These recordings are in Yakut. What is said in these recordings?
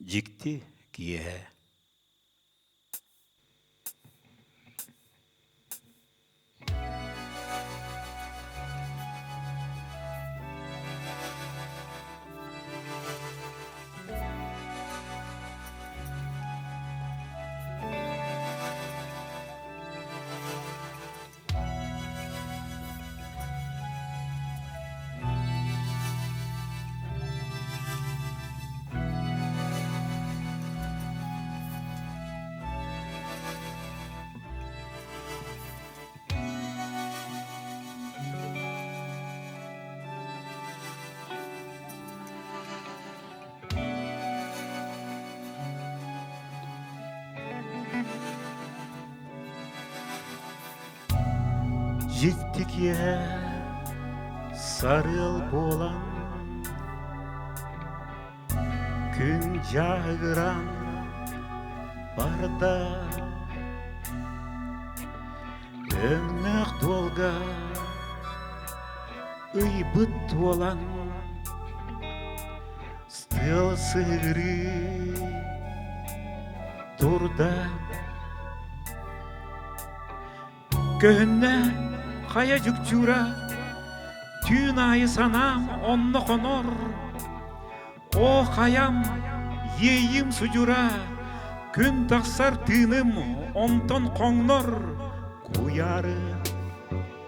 Дьикти киэһэ Дьикти киэһэ сарыал буолан, күн дьааһыгыран барда. Өҥнөөх дуолга ыйбыт туолан, Тыал сыһыырыы турда. Көһүннэ хайа дьукчуура, түүн аайы санаам онно хонор. О хайам, иэйиим судьура, күн тахсар тыыным онтон хоҥнор. Куйаары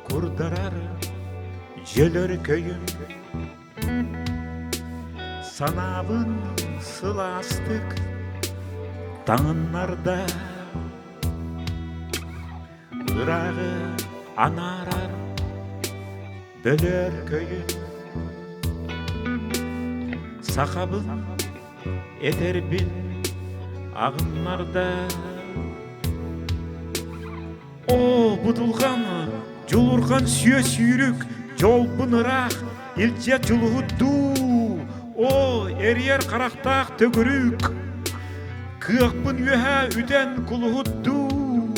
курдарар дьөлөр көйүм. Санаабын сылаастык таҥыннарда, Ырааҕы анаарар бөлөр көйүн. Сахабын этэрбин аҕыннарда. Оо, будулҕан, дьулурҕан сүө сүүрүк, дьолбун ыраах, илдьэ дьулуһут дуу, оо, эрийэр харахтаах төгүрүк, кыахпын үөһэ үтэн кулуһут дуу,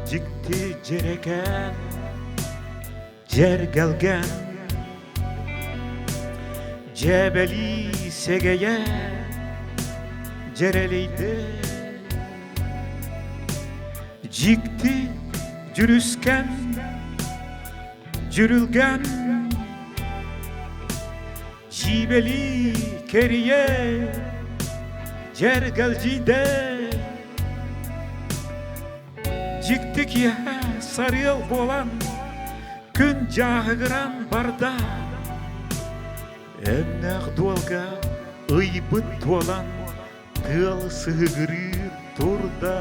дьикти дьэрэкээн, дьэргэлгэн, дьээбэлии сэгэйэ дьэрэлийдэ. Дьикти дьүрүскэн, дьүрүлгэн, дьиибэлии кэрийэ дьэргэлдьийдэ. Дьикти киэһэ сарыал буолан, күн дьааһыгыран барда. Өҥнөөх дуолга ыйбыт туолан, тыал сыһыгырыыр турда.